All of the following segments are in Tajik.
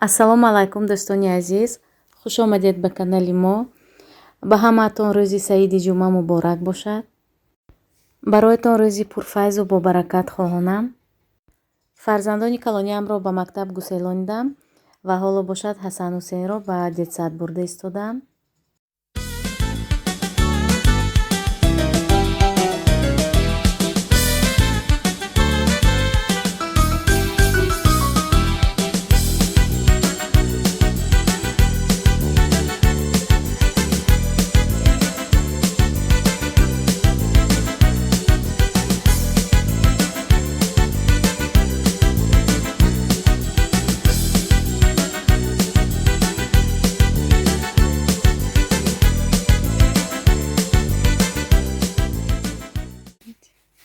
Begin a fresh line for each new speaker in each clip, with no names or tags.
Ассалому алайкум, дӯстони азиз, хуш омадед ба канали мо. Ба ҳамаатон рӯзи саиди ҷумъа муборак бошад. Бароятон рӯзи пурфайзу бобаракат хоҳонам. Фарзандони калониамро ба мактаб гуселонидам ва ҳоло бошад Ҳасан Ҳусейнро ба детсад бурда истодам.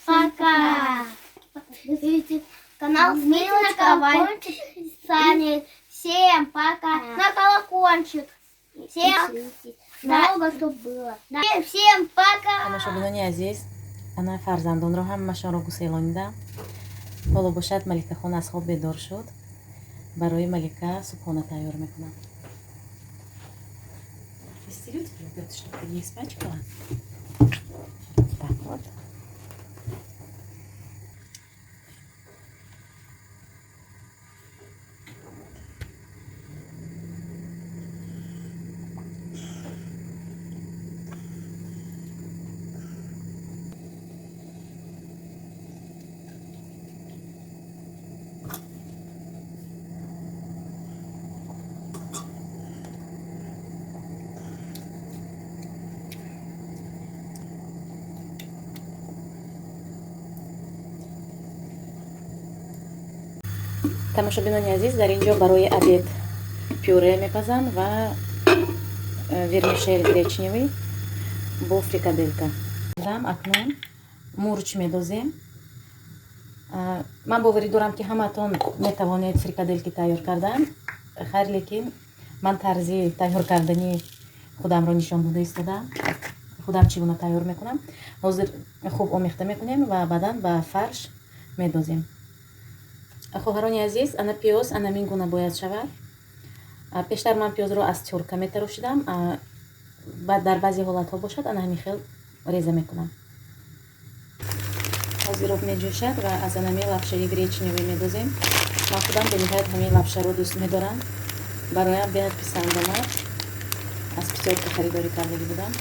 Пока. Канал на колокольчик. Сани. Всем пока. На колокольчик. Всем много, чтоб было. Всем пока.
Тамошобинони азиз, ана фарзандонро ҳамашонро гуселонидам. Ҳоло бошад Маликахон аз хоб бедор шуд. Барои Малика субҳона тайёр мекунам. Чтобы ты не испачкала. Так вот. Тамошобинони азиз, дар ин ҷо барои обед пюре мепазам ва вермишел гречневый бо фрикаделька. Акнун мурч медозем. Ман боварӣ дорам, ки ҳамаатон метавонед фрикадельки тайёр кардан. Хайр, лекин ман тарзи тайёр кардани худамро нишон дода истодам. Худам чӣ гуна тайёр мекунам. Ҳозир хуб омехта мекунем ва баъдан ба фарш медозем. Хоҳарони азиз, ана пиёз ана мин гуна бояд шавад. Пештар ман пиёзро аз тёрка метарошидам, баъд дар баъзе ҳолатҳо бошад ана ҳамин хел реза мекунам. Ҳозир об меҷӯшад ва аз анами лапшаи гречневый медозем. Ман худам бениҳоят ҳамин лапшаро дӯст медорам. Бароям беҳад писанд омад. Аз Пятёрка харидорӣ кардагӣ будам.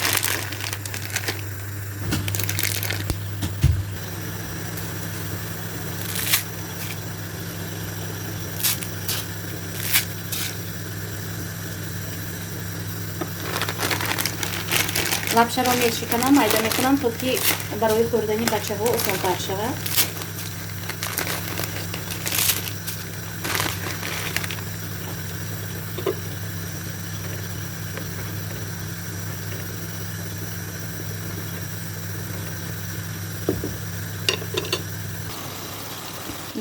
Лапшаро мешиканам, майда мекунам, то ки барои хӯрдани бачаҳо осонтар шавад.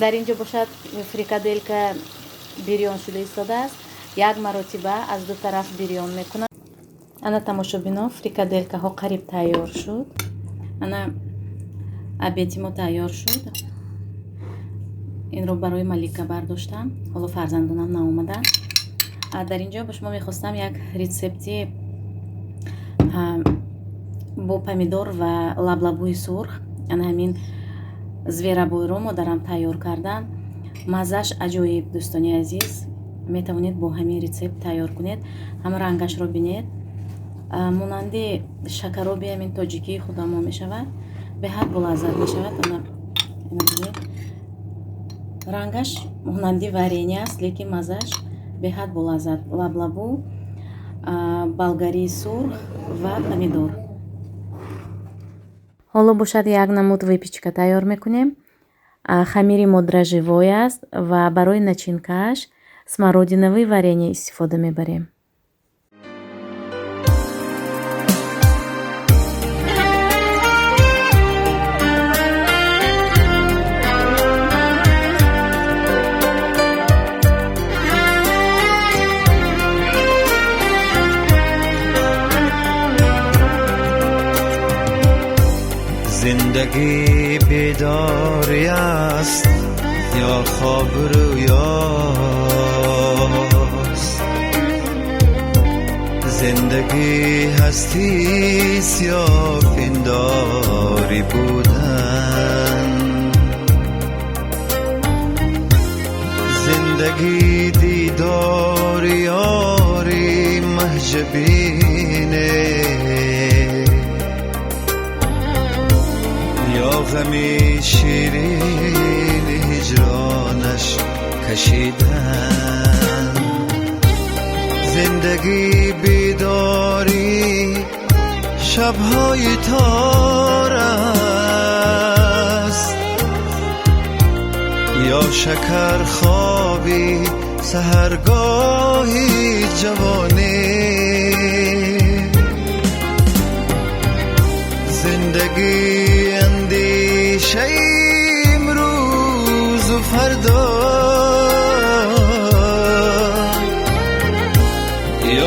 Дар ин ҷо бошад фрикаделька бирён шуда истодааст. Як маротиба аз ду тараф бирён мекунам. Ана тамошобино, фрикаделькаҳо қариб тайёр шуд. Ана обеди мо тайёр шуд. Инро барои Малика бардоштам. Ҳоло фарзандонам наомаданд. Дар ин ҷо ба шумо мехостам як рецепти бо помидор ва лаблабуи сурх. Ана ҳамин зверобойро модарам тайёр кардан. Маззаш аҷоиб, дӯстони азиз. Метавонед бо ҳамин рецепт тайёр кунед. Ҳам рангашро бинед. Монанди шакароби ҳамин тоҷикии худамо мешавад. Беҳад болаззат мешавад. Рангаш монанди варенье аст, лекин маззаш беҳад болаззат. Лаблабу, болгарии сурх ва помидор. Ҳоло бошад як намуд выпечка тайёр мекунем. Хамири мо дрожжевой аст ва барои начинкааш смородиновый варенье истифода мебарем.
زندگی بیداری است یا خواب رویا. Зиндагӣ ҳастист ё пиндорӣ будан, зиндагӣ дидори ёри маҳҷабине ё ғами ширини ҳиҷронаш кашидан. Зиндагӣ бедорӣ шабҳои тор аст ё шакархобӣ саҳаргоҳи ҷавонӣ. Зиндагӣ андешаи имрӯзу фардо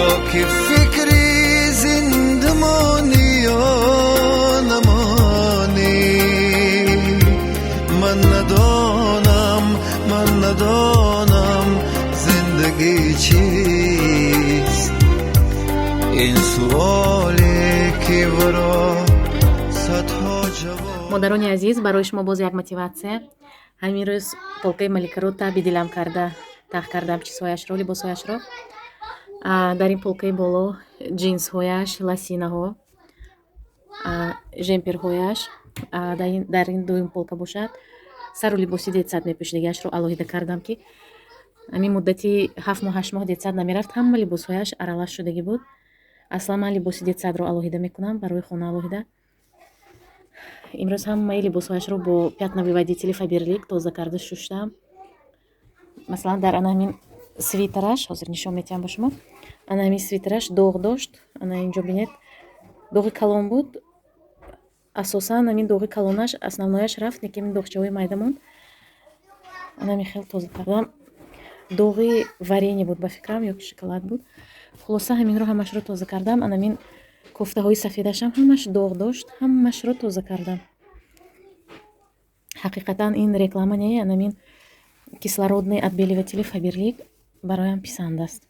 ё ки фикри зиндамонӣ ё намонӣ. Ман надонам, ман надонам зиндагӣ чист, ин суоле ки варо садҳо ҷавоб.
Модарони азиз, барои шумо боз як мотиватсия. Ҳамин рӯз полкаи Маликаро таби дилам карда тах кардам, чизҳояшро, либосҳояшро. Дар ин полкаи боло ҷинсҳояш, лосинаҳо, жемперҳояш, дар ин дуюм полка бошад сару либоси детсад мепӯшидагиашро алоҳида кардам, ки ҳамин муддати 7 моҳ, 8 моҳ детсад намерафт, ҳама либосҳояш аралаш шудагӣ буд. Аслан ман либоси детсадро алоҳида мекунам, барои хона алоҳида. Имрӯз ҳамаи либосҳояшро бо пятновыводители Фаберлик тоза карда шуштам. Масалан, дар ана ҳамин свитераш, ҳозир нишон метиҳам ба шумо, ана ҳамин свитераш доғ дошт. Ана инҷо бинед, доғи калон буд. Асосан ҳамин доғи калонаш, основнояш рафт, лекин ҳамин доғчаҳои майда монд. Ана ҳамин хел тоза кардам. Доғи варенье буд ба фикрам, ё ки шоколад буд. Хулоса, ҳаминро ҳамашро тоза кардам. Ана ҳамин кофтаҳои сафедашам ҳамаш доғ дошт, ҳамашро тоза кардам. Ҳақиқатан ин реклама не, ана ҳамин кислородный отбеливатели Фаберлик бароям писанд аст.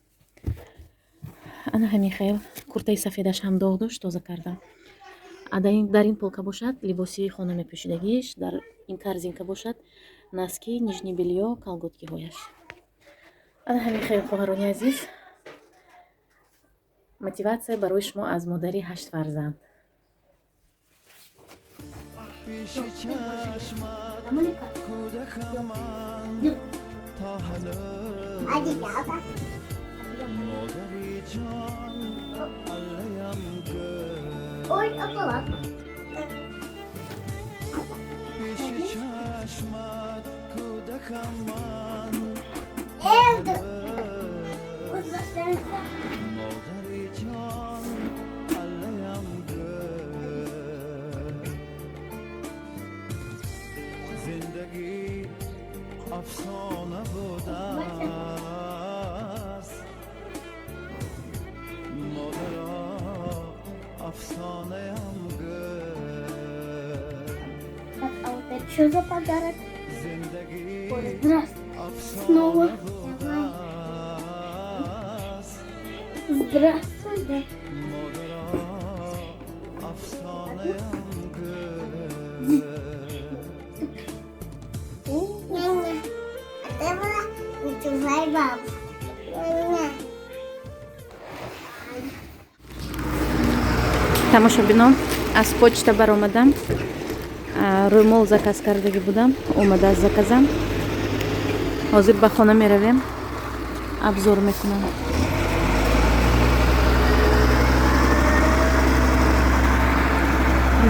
Ана ҳамин хел куртаи сафедаш ҳам доғ дошт, тоза кардам. Дар ин полка бошад либоси хона мепӯшидагиш, дар ин корзинка бошад носки, нижнее бельё, колготкиҳояш. Ана ҳамин хел, хоҳарони азиз, мотиватсия барои шумо аз модари 8 фарзанд.
Пеши чашмат кӯдакам ман то ҳанӯз, модари ҷон, аллаям гӯ.
Ой, аккуратно.
Пеши чашмат кӯдакам ман
Это.
модари ҷон, аллаям гӯ. Зиндагӣ афсона будааст, модаро, афсонаям гӯ.
Так, а вот это что за подарок?
Зиндагӣ
Ой, здравствуй.
афсона
Снова.
будааст,
Здравствуй, да.
модаро, афсонаям гӯ.
Няня. А ты была твоя бабушка. Няня.
Тамошобинон, аз почта баромадам. Рӯмол заказ кардагӣ будам, омада аз заказам. Ҳозир ба хона меравем, обзор мекунам.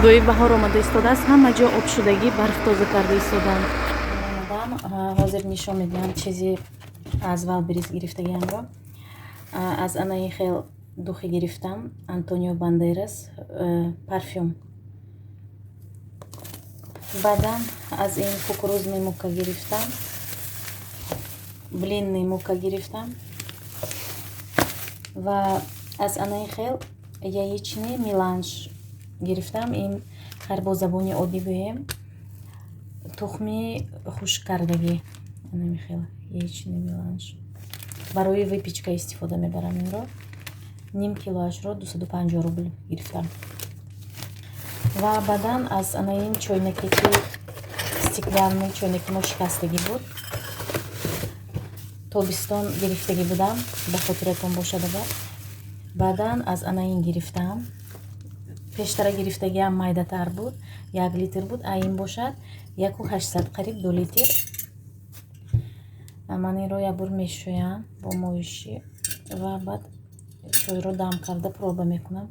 Бӯи баҳор омада истодааст, ҳама ҷо обшудагӣ, барф тоза карда истоданд. Омадам, ҳозир нишон медиҳам чизи аз Валберис гирифтагиамро. Аз анаи хел духи гирифтам, Антонио Бандерас, парфюм. Баъдан аз ин кукурузный мука гирифтам, блинный мука гирифтам ва аз анаи хел яичный меланж гирифтам. Ин ҳар бо забони оддӣ гӯем, тухми хушк кардагӣ. Анами хел яичный меланж барои выпечка истифода мебарам инро. Ним килоашро 250 рубл гирифтам. Ва баъдан аз ана ин чойнаке, ки стеклянный чойнаки мо шикастагӣ буд, тобистон гирифтагӣ будам, ба хотиратон бошад агар. Баъдан аз ана ин гирифтам. Пештара гирифтагиам майдатар буд, 1 литр буд, а ин бошад 1,800, қариб 2 литр. Ман инро як бор мешӯям бо моишӣ ва баъд чойро дам карда проба мекунам.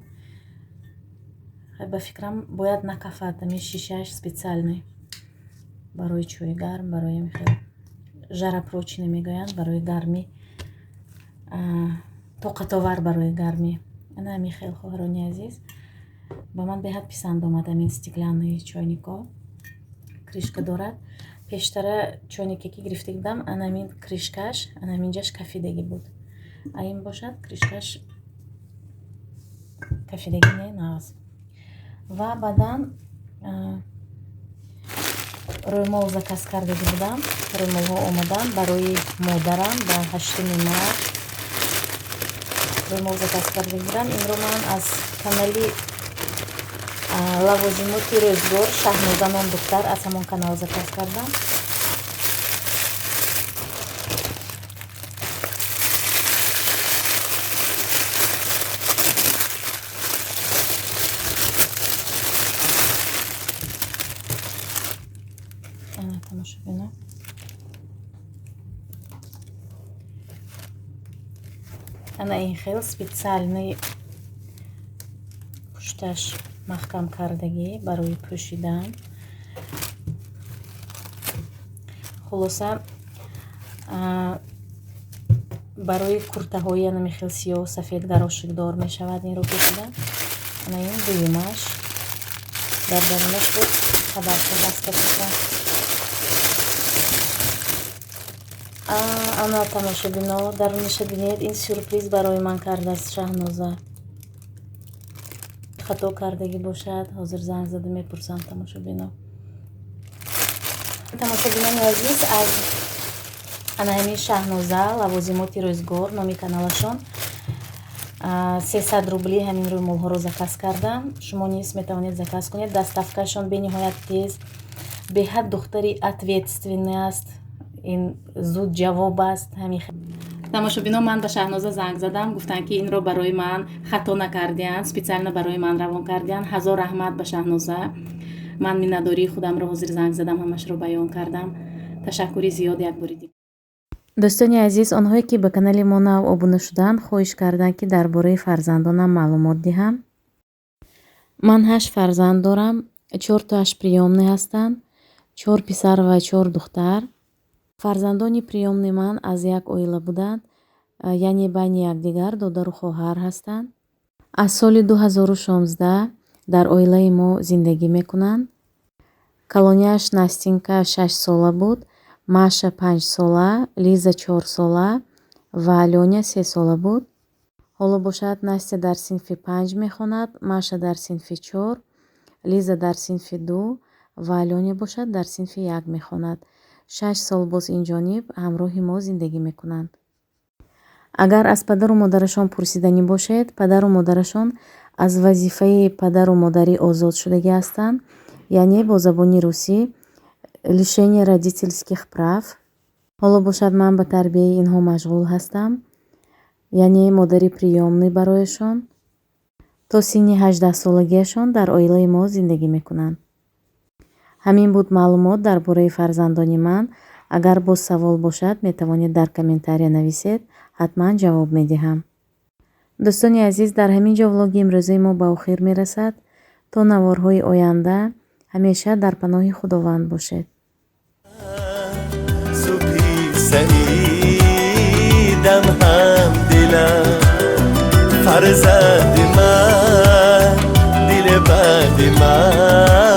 Ба фикрам, бояд накафад, ами шишааш специальный барои чои гарм, барои ами хел жаропрочный мегӯянд, барои гармӣ, тоқатовар барои гармӣ. Ана ами хел, хоҳарони азиз, ба ман беҳад писанд омад амин стеклянный чойнико. Крышка дорад. Пештара чойнике ки гирифта будам, анамин крышкаш, анаминҷаш кафидагӣ буд. А ин бошад, крышкаш кафидагӣ не, нағз. Ва баъдан рӯймол заказ кардагӣ будам. Рӯймолҳо омаданд барои модарам ба 8 март. Рӯймол заказ кардагӣ будам. Инро ман аз канали лавозимоти рӯзгор Шаҳноза ном духтар, аз ҳамон канал заказ кардам. Ана, тамошобино. Ана ин хел специальный пушташ маҳкам кардагӣ барои пӯшидан. Хулоса, барои куртаҳои анами хел сиёҳу сафед гарошикдор мешавад инро пӯшидан. Ана ин дуюмаш, дар дарунаш буд хабарча баста шуда. Ана, тамошобино, дарунаша бинед, ин сюрприз барои ман кардааст Шаҳноза. Хато кардагӣ бошад, ҳозир занг зада мепурсам, тамошобино. Тамошобинони азиз, аз ана ҳамин Шаҳноза лавозимоти рӯзгор номи каналашон, 300 рубли ҳамин рӯймолҳоро заказ кардам. Шумо низ метавонед заказ кунед. Доставкашон бениҳоят тез, беҳад духтари ответственный аст, ин зуд ҷавоб аст. Ҳамин, тамошобино, ман ба Шаҳноза занг задам, гуфтанд, ки инро барои ман хато накардиянд, специально барои ман равон кардиянд. Ҳазор раҳмат ба Шаҳноза. Ман миннатдории худамро ҳозир занг задам, ҳамашро баён кардам. Ташаккури зиёд як бори дигар. Дӯстони азиз, онҳое ки ба канали мо нав обуна шуданд, хоҳиш карданд, ки дар бораи фарзандонам маълумот диҳам. Ман ҳашт фарзанд дорам, чортоаш приёмный ҳастанд, чор писар ва чор духтар. Фарзандони приёмный ман аз як оила буданд, яъне байни якдигар додару хоҳар ҳастанд. Аз соли 2016 дар оилаи мо зиндагӣ мекунанд. Калонияш Настинка 6 сола буд, Маша 5 сола, Лиза 4 сола ва Лёня 3 сола буд. Ҳоло бошад, Настя дар синфи панҷ мехонад, Маша дар синфи чор, Лиза дар синфи ду ва Лёня бошад, дар синфи як мехонад. 6 сол боз инҷониб ҳамроҳи мо зиндагӣ мекунанд. Агар аз падару модарашон пурсиданӣ бошед, падару модарашон аз вазифаи падару модарӣ озод шудагӣ ҳастанд, яъне бо забони русӣ лишение родительских прав. Ҳоло бошад, ман ба тарбияи инҳо машғул ҳастам, яъне модари приёмный барояшон. То синни 18-солагиашон дар оилаи мо зиндагӣ мекунанд. Ҳамин буд маълумот дар бораи фарзандони ман. Агар боз савол бошад, метавонед дар комментария нависед, ҳатман ҷавоб медиҳам. Дӯстони азиз, дар ҳамин ҷо влоги имрӯзаи мо ба охир мерасад. То наворҳои оянда ҳамеша дар паноҳи Худованд бошед.
Субҳи саидам, ҳам дилам, фарзанди ман, дили банди ман.